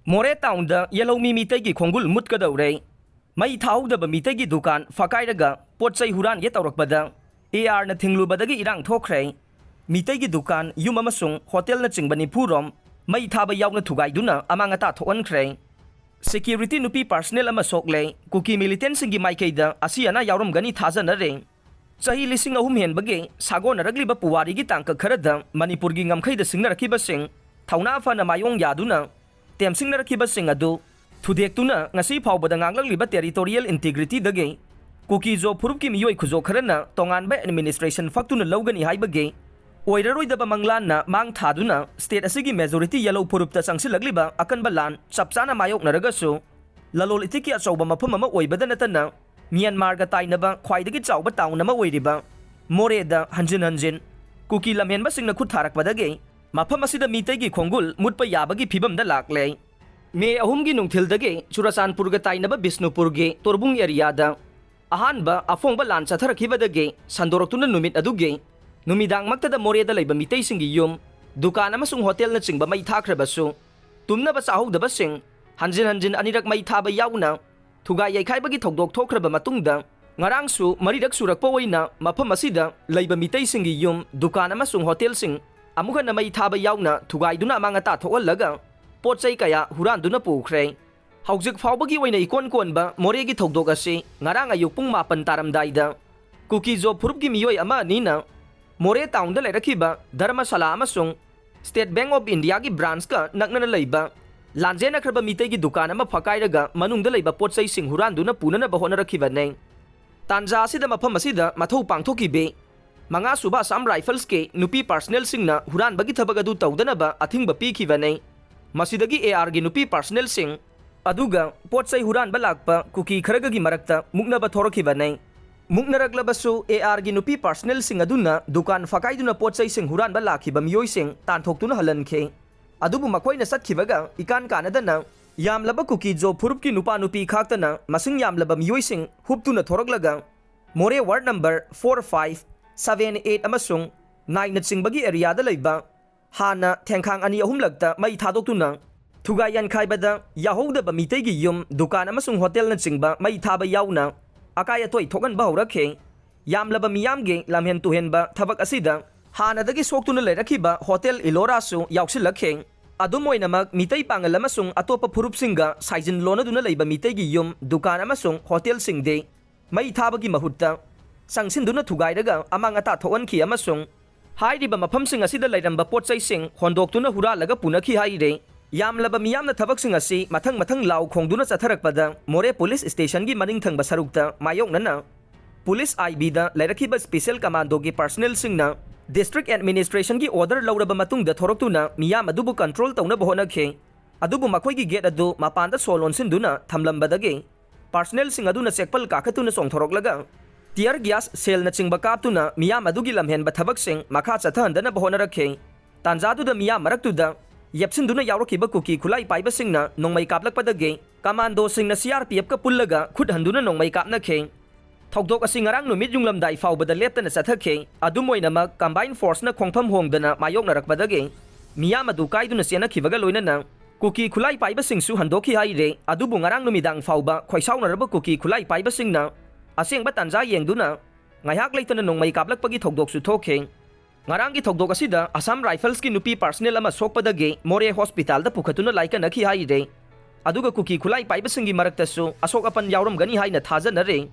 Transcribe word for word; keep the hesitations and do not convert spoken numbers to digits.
ꯃꯣꯔꯦ ꯇꯥꯎꯟꯗ ꯌꯦꯜꯍꯧꯃꯤ ꯃꯤꯇꯩꯒꯤ ꯈꯣꯡꯒꯨꯜ ꯃꯨꯠꯀꯗꯧꯔꯦ꯫ ꯃꯩ ꯊꯥꯍꯧꯗꯕ ꯃꯤꯇꯩꯒꯤ ꯗꯨꯀꯥꯟ ꯐꯥꯀꯥꯏꯔꯒ ꯄꯣꯠ ꯆꯩ ꯍꯨꯔꯥꯟꯒꯦ ꯇꯧꯔꯛꯄꯗ ꯑꯦ ꯑꯥꯔꯅ ꯊꯤꯡꯂꯨꯕꯗꯒꯤ ꯏꯔꯥꯡ ꯊꯣꯛꯈ꯭ꯔꯦ꯫ ꯃꯤꯇꯩꯒꯤ ꯗꯨꯀꯥꯟ, ꯌꯨꯝ ꯑꯃꯁꯨꯡ ꯍꯣꯇꯦꯜꯅꯆꯤꯡꯕ ꯅꯤꯐꯨ ꯔꯣꯝ ꯃꯩ ꯊꯥꯕ ꯌꯥꯎꯅ ꯊꯨꯒꯥꯏꯗꯨꯅ ꯑꯃꯥꯡ ꯑꯇꯥ ꯊꯣꯛꯍꯟꯈ꯭ꯔꯦ꯫ ꯁꯦꯀ꯭ꯌꯨꯔꯤꯇꯤ ꯅꯨꯄꯤ ꯄꯥꯔꯁꯅꯦꯜ ꯑꯃ ꯁꯣꯛꯂꯦ꯫ ꯀꯨꯀꯤ ꯃꯤꯂꯤꯇꯦꯟꯁꯤꯡꯒꯤ ꯃꯥꯏꯀꯩꯗ ꯑꯁꯤ ꯑꯅꯥ ꯌꯥꯎꯔꯝꯒꯅꯤ ꯊꯥꯖꯅꯔꯦ꯫ ꯆꯍꯤ ꯂꯤꯁꯤꯡ ꯑꯍꯨꯝ ꯍꯦꯟꯕꯒꯤ ꯁꯥꯒꯣꯟꯅꯔꯛꯂꯤꯕ ꯄꯨꯋꯥꯔꯤꯒꯤ ꯇꯥꯡꯀꯛ ꯈꯔꯗ ꯃꯅꯤꯄꯨꯔꯒꯤ ꯉꯝꯈꯩꯗ ꯁꯤꯡꯅꯔꯛꯈꯤꯕꯁꯤꯡ ꯊꯧꯅꯥ ꯐꯅ ꯃꯥꯌꯣꯡ ꯌꯥꯗꯨꯅ ꯇꯦꯝꯁꯤꯡꯅꯔꯛꯈꯤꯕꯁꯤꯡ ꯑꯗꯨ ꯊꯨꯗꯦꯛꯇꯨꯅ ꯉꯁꯤ ꯐꯥꯎꯕꯗ ꯉꯥꯡꯂꯛꯂꯤꯕ ꯇꯦꯔꯤꯇꯣꯔꯤꯌꯦꯜ ꯏꯟꯇꯤꯒ꯭ꯔꯤꯇꯤꯗꯒꯤ ꯀꯨꯀꯤ ꯖꯣ ꯐꯨꯔꯨꯞꯀꯤ ꯃꯤꯑꯣꯏ ꯈꯨꯖꯣ ꯈꯔꯅ ꯇꯣꯉꯥꯟꯕ ꯑꯦꯗꯃꯤꯅꯤꯁꯇ꯭ꯔꯦꯁꯟ ꯐꯛꯇꯨꯅ ꯂꯧꯒꯅꯤ ꯍꯥꯏꯕꯒꯤ ꯑꯣꯏꯔꯔꯣꯏꯗꯕ ꯃꯪꯂꯥꯟꯅ ꯃꯥꯡ ꯊꯥꯗꯨꯅ ꯁ꯭ꯇꯦꯠ ꯑꯁꯤꯒꯤ ꯃꯦꯖꯣꯔꯤꯇꯤ ꯌꯦꯜꯍꯧ ꯐꯨꯔꯨꯞꯇ ꯆꯪꯁꯤꯜꯂꯛꯂꯤꯕ ꯑꯀꯟꯕ ꯂꯥꯟ ꯆꯞ ꯆꯥꯅ ꯃꯥꯌꯣꯛꯅꯔꯒꯁꯨ, ꯂꯂꯣꯜ ꯏꯇꯤꯛꯀꯤ ꯑꯆꯧꯕ ꯃꯐꯝ ꯑꯃ ꯑꯣꯏꯕꯗ ꯅꯠꯇꯅ ꯃ꯭ꯌꯥꯟꯃꯥꯔꯒ ꯇꯥꯏꯅꯕ ꯈ꯭ꯋꯥꯏꯗꯒꯤ ꯆꯥꯎꯕ ꯇꯥꯎꯟ ꯑꯃ ꯑꯣꯏꯔꯤꯕ ꯃꯣꯔꯦꯗ ꯍꯟꯖꯤꯟ ꯍꯟꯖꯤꯟ ꯀꯨꯀꯤ ꯂꯝꯍꯦꯟꯕꯁꯤꯡꯅ ꯈꯨꯠ ꯊꯥꯔꯛꯄꯗꯒꯤ ꯃꯐꯝ ꯑꯁꯤꯗ ꯃꯤꯇꯩꯒꯤ ꯈꯣꯡꯒꯨꯜ ꯃꯨꯠꯄ ꯌꯥꯕꯒꯤ ꯐꯤꯕꯝꯗ ꯂꯥꯛꯂꯦ꯫ ꯃꯦ ꯑꯍꯨꯝꯒꯤ ꯅꯨꯡꯊꯤꯜꯗꯒꯤ ꯆꯨꯔꯆꯥꯟꯄꯨꯔꯒ ꯇꯥꯏꯅꯕ ꯕꯤꯁꯅꯨꯄꯨꯔꯒꯤ ꯇꯣꯔꯕꯨꯡ ꯑꯦꯔꯤꯌꯥꯗ ꯑꯍꯥꯟꯕ ꯑꯐꯣꯡꯕ ꯂꯥꯟ ꯆꯠꯊꯔꯛꯈꯤꯕꯗꯒꯤ ꯁꯟꯗꯣꯔꯛꯇꯨꯅ ꯅꯨꯃꯤꯠ ꯑꯗꯨꯒꯤ ꯅꯨꯃꯤꯗꯥꯡꯃꯛꯇꯗ ꯃꯣꯔꯦꯗ ꯂꯩꯕ ꯃꯤꯇꯩꯁꯤꯡꯒꯤ ꯌꯨꯝ, ꯗꯨꯀꯥꯟ ꯑꯃꯁꯨꯡ ꯍꯣꯇꯦꯜꯅꯆꯤꯡꯕ ꯃꯩ ꯊꯥꯈ꯭ꯔꯕꯁꯨ, ꯇꯨꯝꯅꯕ ꯆꯥꯍꯧꯗꯕꯁꯤꯡ ꯍꯟꯖꯤꯟ ꯍꯟꯖꯤꯟ ꯑꯅꯤꯔꯛ ꯃꯩ ꯊꯥꯕ ꯌꯥꯎꯅ ꯊꯨꯒꯥꯏ ꯌꯩꯈꯥꯏꯕꯒꯤ ꯊꯧꯗꯣꯛ ꯊꯣꯛꯈ꯭ꯔꯕ ꯃꯇꯨꯡꯗ, ꯉꯔꯥꯡꯁꯨ ꯃꯔꯤꯔꯛ ꯁꯨꯔꯛꯄ ꯑꯣꯏꯅ ꯃꯐꯝ ꯑꯁꯤꯗ ꯂꯩꯕ ꯃꯤꯇꯩꯁꯤꯡꯒꯤ ꯌꯨꯝ, ꯗꯨꯀꯥꯟ ꯑꯃꯁꯨꯡ ꯍꯣꯇꯦꯜꯁꯤꯡ ꯑꯃꯨꯛ ꯍꯟꯅ ꯃꯩ ꯊꯥꯕ ꯌꯥꯎꯅ ꯊꯨꯒꯥꯏꯗꯨꯅ ꯑꯃꯥꯡ ꯑꯇꯥ ꯊꯣꯛꯍꯜꯂꯒ ꯄꯣꯠ ꯆꯩ ꯀꯌꯥ ꯍꯨꯔꯥꯟꯗꯨꯅ ꯄꯨꯈ꯭ꯔꯦ꯫ ꯍꯧꯖꯤꯛ ꯐꯥꯎꯕꯒꯤ ꯑꯣꯏꯅ ꯏꯀꯣꯟ ꯀꯣꯟꯕ ꯃꯣꯔꯦꯒꯤ ꯊꯧꯗꯣꯛ ꯑꯁꯤ ꯉꯔꯥꯡ ꯑꯌꯨꯛ ꯄꯨꯡ ꯃꯥꯄꯟ ꯇꯥꯔꯝꯗꯥꯏꯗ ꯀꯨꯀꯤ ꯖꯣ ꯐꯨꯔꯨꯞꯀꯤ ꯃꯤꯑꯣꯏ ꯑꯃ ꯑꯅꯤꯅ ꯃꯣꯔꯦ ꯇꯥꯎꯟꯗ ꯂꯩꯔꯛꯈꯤꯕ ꯙꯔꯃꯁꯥꯂꯥ ꯑꯃꯁꯨꯡ ꯁ꯭ꯇꯦꯠ ꯕꯦꯡꯛ ꯑꯣꯐ ꯏꯟꯗꯤꯌꯥꯒꯤ ꯕ꯭ꯔꯥꯟꯁꯀ ꯅꯛꯅꯅ ꯂꯩꯕ ꯂꯥꯟꯖꯦꯟꯅꯈ꯭ꯔꯕ ꯃꯤꯇꯩꯒꯤ ꯗꯨꯀꯥꯟ ꯑꯃ ꯐꯥꯀꯥꯏꯔꯒ ꯃꯅꯨꯡꯗ ꯂꯩꯕ ꯄꯣꯠ ꯆꯩꯁꯤꯡ ꯍꯨꯔꯥꯟꯗꯨꯅ ꯄꯨꯅꯅꯕ ꯍꯣꯠꯅꯔꯛꯈꯤꯕꯅꯤ꯫ ꯇꯥꯟꯖꯥ ꯑꯁꯤꯗ ꯃꯐꯝ ꯑꯁꯤꯗ ꯃꯊꯧ ꯄꯥꯡꯊꯣꯛꯈꯤꯕꯤ ꯃꯉꯥꯁꯨꯕ ꯑꯁꯥꯝ ꯔꯥꯏꯐꯜꯁꯀꯤ ꯅꯨꯄꯤ ꯄꯥꯔꯁꯅꯦꯜꯁꯤꯡꯅ ꯍꯨꯔꯥꯟꯕꯒꯤ ꯊꯕꯛ ꯑꯗꯨ ꯇꯧꯗꯅꯕ ꯑꯊꯤꯡꯕ ꯄꯤꯈꯤꯕꯅꯤ꯫ ꯃꯁꯤꯗꯒꯤ ꯑꯦ ꯑꯥꯔꯒꯤ ꯅꯨꯄꯤ ꯄꯥꯔꯁꯅꯦꯜꯁꯤꯡ ꯑꯗꯨꯒ ꯄꯣꯠ ꯆꯩ ꯍꯨꯔꯥꯟꯕ ꯂꯥꯛꯄ ꯀꯨꯀꯤ ꯈꯔꯒꯒꯤ ꯃꯔꯛꯇ ꯃꯨꯛꯅꯕ ꯊꯣꯔꯛꯈꯤꯕꯅꯤ꯫ ꯃꯨꯛꯅꯔꯛꯂꯕꯁꯨ ꯑꯦ ꯑꯥꯔꯒꯤ ꯅꯨꯄꯤ ꯄꯥꯔꯁꯅꯦꯜꯁꯤꯡ ꯑꯗꯨꯅ ꯗꯨꯀꯥꯟ ꯐꯥꯀꯥꯏꯗꯨꯅ ꯄꯣꯠ ꯆꯩꯁꯤꯡ ꯍꯨꯔꯥꯟꯕ ꯂꯥꯛꯈꯤꯕ ꯃꯤꯑꯣꯏꯁꯤꯡ ꯇꯥꯟꯊꯣꯛꯇꯨꯅ ꯍꯜꯍꯟꯈꯤ꯫ ꯑꯗꯨꯕꯨ ꯃꯈꯣꯏꯅ ꯆꯠꯈꯤꯕꯒ ꯏꯀꯥꯟ ꯀꯥꯟꯅꯗꯅ ꯌꯥꯝꯂꯕ ꯀꯨꯀꯤ ꯖꯣ ꯐꯨꯔꯨꯞꯀꯤ ꯅꯨꯄꯥ ꯅꯨꯄꯤ ꯈꯥꯛꯇꯅ ꯃꯁꯤꯡ ꯌꯥꯝꯂꯕ ꯃꯤꯑꯣꯏꯁꯤꯡ ꯍꯨꯞꯇꯨꯅ ꯊꯣꯔꯛꯂꯒ Moreh ward number four, five, seven, eight ꯑꯃꯁꯨꯡ ꯅꯥꯏꯟꯅꯆꯤꯡꯕꯒꯤ ꯑꯦꯔꯤꯌꯥꯗ ꯂꯩꯕ ꯍꯥꯟꯅ ꯊꯦꯡꯈꯥꯡ ꯑꯅꯤ ꯑꯍꯨꯝꯂꯛꯇ ꯃꯩ ꯊꯥꯗꯣꯛꯇꯨꯅ ꯊꯨꯒꯥꯏ ꯌꯥꯟꯈꯥꯏꯕꯗ ꯌꯥꯍꯧꯗꯕ ꯃꯤꯇꯩꯒꯤ ꯌꯨꯝ, ꯗꯨꯀꯥꯟ ꯑꯃꯁꯨꯡ ꯍꯣꯇꯦꯜꯅꯆꯤꯡꯕ ꯃꯩ ꯊꯥꯕ ꯌꯥꯎꯅ ꯑꯀꯥꯏ ꯑꯇꯣꯏ ꯊꯣꯛꯍꯟꯕ ꯍꯧꯔꯛꯈꯤ꯫ ꯌꯥꯝꯂꯕ ꯃꯤꯌꯥꯝꯒꯤ ꯂꯝꯍꯦꯟ ꯇꯨꯍꯦꯟꯕ ꯊꯕꯛ ꯑꯁꯤꯗ ꯍꯥꯟꯅꯗꯒꯤ ꯁꯣꯛꯇꯨꯅ ꯂꯩꯔꯛꯈꯤꯕ ꯍꯣꯇꯦꯜ ꯏꯂꯣꯔꯥꯁꯨ ꯌꯥꯎꯁꯤꯜꯂꯛꯈꯤ꯫ ꯑꯗꯨꯝ ꯑꯣꯏꯅꯃꯛ, ꯃꯤꯇꯩ ꯄꯥꯉꯜ ꯑꯃꯁꯨꯡ ꯑꯇꯣꯞꯄ ꯐꯨꯔꯨꯞꯁꯤꯡꯒ ꯁꯥꯏꯖꯤꯟ ꯂꯣꯟꯅꯗꯨꯅ ꯂꯩꯕ ꯃꯤꯇꯩꯒꯤ ꯌꯨꯝ, ꯗꯨꯀꯥꯟ ꯑꯃꯁꯨꯡ ꯍꯣꯇꯦꯜꯁꯤꯡꯗꯤ ꯃꯩ ꯊꯥꯕꯒꯤ ꯃꯍꯨꯠꯇ ꯆꯪꯁꯤꯟꯗꯨꯅ ꯊꯨꯒꯥꯏꯔꯒ ꯑꯃꯥꯡ ꯑꯇꯥ ꯊꯣꯛꯍꯟꯈꯤ ꯑꯃꯁꯨꯡ ꯍꯥꯏꯔꯤꯕ ꯃꯐꯝꯁꯤꯡ ꯑꯁꯤꯗ ꯂꯩꯔꯝꯕ ꯄꯣꯠ ꯆꯩꯁꯤꯡ ꯍꯣꯟꯗꯣꯛꯇꯨꯅ ꯍꯨꯔꯥꯜꯂꯒ ꯄꯨꯅꯈꯤ ꯍꯥꯏꯔꯦ꯫ ꯌꯥꯝꯂꯕ ꯃꯤꯌꯥꯝꯅ ꯊꯕꯛꯁꯤꯡ ꯑꯁꯤ ꯃꯊꯪ ꯃꯊꯪ ꯂꯥꯎ ꯈꯣꯡꯗꯨꯅ ꯆꯠꯊꯔꯛꯄꯗ ꯃꯣꯔꯦ ꯄꯨꯂꯤꯁ ꯁ꯭ꯇꯦꯁꯟꯒꯤ ꯃꯅꯤꯡ ꯊꯪꯕ ꯁꯔꯨꯛꯇ ꯃꯥꯌꯣꯛꯅꯅ ꯄꯨꯂꯤꯁ ꯑꯥꯏ ꯕꯤꯗ ꯂꯩꯔꯛꯈꯤꯕ ꯁ꯭ꯄꯦꯁꯤꯌꯦꯜ ꯀꯃꯥꯟꯗꯣꯒꯤ ꯄꯔꯁꯅꯦꯜꯁꯤꯡꯅ ꯗꯤꯁꯇ꯭ꯔꯤꯛ ꯑꯦꯗꯃꯤꯅꯤꯁꯇ꯭ꯔꯦꯁꯟꯒꯤ ꯑꯣꯔꯗꯔ ꯂꯧꯔꯕ ꯃꯇꯨꯡꯗ ꯊꯣꯔꯛꯇꯨꯅ ꯃꯤꯌꯥꯝ ꯑꯗꯨꯕꯨ ꯀꯟꯇ꯭ꯔꯣꯜ ꯇꯧꯅꯕ ꯍꯣꯠꯅꯈꯤ꯫ ꯑꯗꯨꯕꯨ ꯃꯈꯣꯏꯒꯤ ꯒꯦꯠ ꯑꯗꯨ ꯃꯄꯥꯟꯗ ꯁꯣ ꯂꯣꯟꯁꯤꯟꯗꯨꯅ ꯊꯝꯂꯝꯕꯗꯒꯤ ꯄꯔꯁꯅꯦꯜꯁꯤꯡ ꯑꯗꯨꯅ ꯆꯦꯛꯄꯜ ꯀꯥꯈꯠꯇꯨꯅ ꯆꯣꯡꯊꯣꯔꯛꯂꯒ ꯇꯤꯌꯔ ꯒ꯭ꯌꯥꯁ ꯁꯦꯜꯅꯆꯤꯡꯕ ꯀꯥꯞꯇꯨꯅ ꯃꯤꯌꯥꯝ ꯑꯗꯨꯒꯤ ꯂꯝꯍꯦꯟꯕ ꯊꯕꯛꯁꯤꯡ ꯃꯈꯥ ꯆꯠꯊꯍꯟꯗꯅꯕ ꯍꯣꯠꯅꯔꯛꯈꯤ꯫ ꯇꯥꯟꯖꯥꯗꯨꯗ ꯃꯤꯌꯥꯝ ꯃꯔꯛꯇꯨꯗ ꯌꯦꯞꯁꯤꯟꯗꯨꯅ ꯌꯥꯎꯔꯛꯈꯤꯕ ꯀꯨꯀꯤ ꯈꯨꯠꯂꯥꯏ ꯄꯥꯏꯕꯁꯤꯡꯅ ꯅꯣꯡꯃꯩ ꯀꯥꯞꯂꯛꯄꯗꯒꯤ ꯀꯃꯥꯟꯗꯣꯁꯤꯡꯅ ꯁꯤ ꯑꯥꯔ ꯄꯤ ꯑꯦꯐꯀ ꯄꯨꯜꯂꯒ ꯈꯨꯠ ꯍꯟꯗꯨꯅ ꯅꯣꯡꯃꯩ ꯀꯥꯞꯅꯈꯤ꯫ ꯊꯧꯗꯣꯛ ꯑꯁꯤ ꯉꯔꯥꯡ ꯅꯨꯃꯤꯠ ꯌꯨꯡꯂꯝꯗꯥꯏ ꯐꯥꯎꯕꯗ ꯂꯦꯞꯇꯅ ꯆꯠꯊꯈꯤ꯫ ꯑꯗꯨꯝ ꯑꯣꯏꯅꯃꯛ, ꯀꯝꯕꯥꯏꯟ ꯐꯣꯔꯁꯅ ꯈꯣꯡꯐꯝ ꯍꯣꯡꯗꯅ ꯃꯥꯌꯣꯛꯅꯔꯛꯄꯗꯒꯤ ꯃꯤꯌꯥꯝ ꯑꯗꯨ ꯀꯥꯏꯗꯨꯅ ꯆꯦꯟꯅꯈꯤꯕꯒ ꯂꯣꯏꯅꯅ ꯀꯨꯀꯤ ꯈꯨꯠꯂꯥꯏ ꯄꯥꯏꯕꯁꯤꯡꯁꯨ ꯍꯟꯗꯣꯛꯈꯤ ꯍꯥꯏꯔꯦ꯫ ꯑꯗꯨꯕꯨ ꯉꯔꯥꯡ ꯅꯨꯃꯤꯗꯥꯡ ꯐꯥꯎꯕ ꯈꯣꯏꯁꯥꯎꯅꯔꯕ ꯀꯨꯀꯤ ꯈꯨꯠꯂꯥꯏ ꯄꯥꯏꯕꯁꯤꯡꯅ ꯑꯁꯦꯡꯕ ꯇꯥꯟꯖꯥ ꯌꯦꯡꯗꯨꯅ ꯉꯥꯏꯍꯥꯛ ꯂꯩꯇꯅ ꯅꯣꯡꯃꯩ ꯀꯥꯞꯂꯛꯄꯒꯤ ꯊꯧꯗꯣꯛꯁꯨ ꯊꯣꯛꯈꯤ꯫ ꯉꯔꯥꯡꯒꯤ ꯊꯧꯗꯣꯛ ꯑꯁꯤꯗ ꯑꯁꯥꯝ ꯔꯥꯏꯐꯜꯁꯀꯤ ꯅꯨꯄꯤ ꯄꯥꯔꯁꯅꯦꯜ ꯑꯃ ꯁꯣꯛꯄꯗꯒꯤ ꯃꯣꯔꯦ ꯍꯣꯁꯄꯤꯇꯥꯜꯗ ꯄꯨꯈꯠꯇꯨꯅ ꯂꯥꯏꯀꯠꯅꯈꯤ ꯍꯥꯏꯔꯦ꯫ ꯑꯗꯨꯒ ꯀꯨꯀꯤ ꯈꯨꯠꯂꯥꯏ ꯄꯥꯏꯕꯁꯤꯡꯒꯤ ꯃꯔꯛꯇꯁꯨ ꯑꯁꯣꯛ ꯑꯄꯟ ꯌꯥꯎꯔꯝꯒꯅꯤ ꯍꯥꯏꯅ ꯊꯥꯖꯅꯔꯦ꯫